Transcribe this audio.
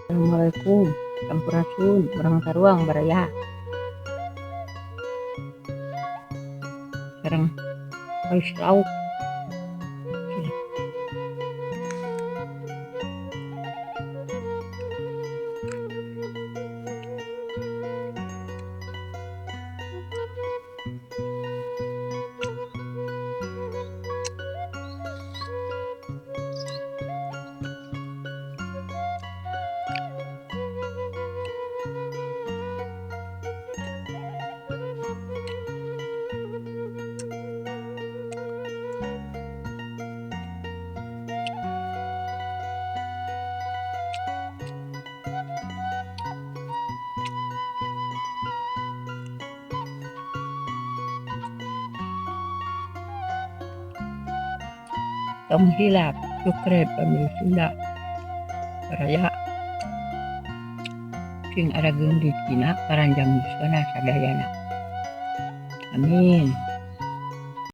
Assalamualaikum, sampurasun, urang saruang baraya. Sareng geus lauk. Tong hilap, subscribe Pamili Sunda. Baraya. Sing arageung rezekina paranjang yuswana sadayana. Amin.